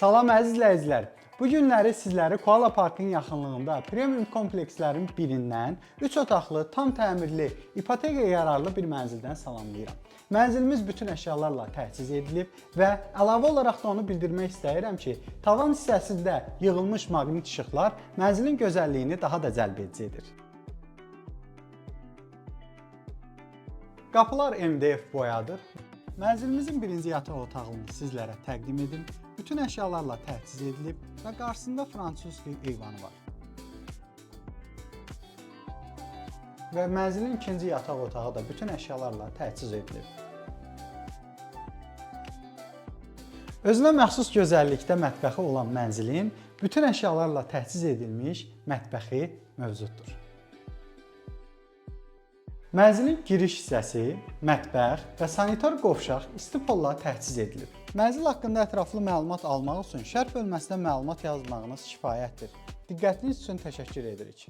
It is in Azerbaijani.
Salam əziz izləyicilər. Bu günləri sizləri Koala Parkın yaxınlığında premium komplekslərin birindən 3 otaqlı, tam təmirli, ipotekaya yararlı bir mənzildən salamlayıram. Mənzilimiz bütün əşyalarla təchiz edilib və əlavə olaraq da onu bildirmək istəyirəm ki, tavan hissəsində yığılmış maqnit işıqlar mənzilin gözəlliyini daha da cəlb edicidir. Qapılar MDF boyadır. Mənzilimizin birinci yataq otağını sizlərə təqdim edim. Bütün əşyalarla təchiz edilib və qarşısında fransız eyvanı var. Və mənzilin ikinci yataq otağı da bütün əşyalarla təchiz edilib. Özünə məxsus gözəllikdə mətbəxi olan mənzilin bütün əşyalarla təchiz edilmiş mətbəxi mövcuddur. Mənzilin giriş hissəsi, mətbəx və sanitar qovşaq isti polla təchiz edilib. Mənzil haqqında ətraflı məlumat almaq üçün şərh bölməsinə məlumat yazmağınız kifayətdir. Diqqətiniz üçün təşəkkür edirik.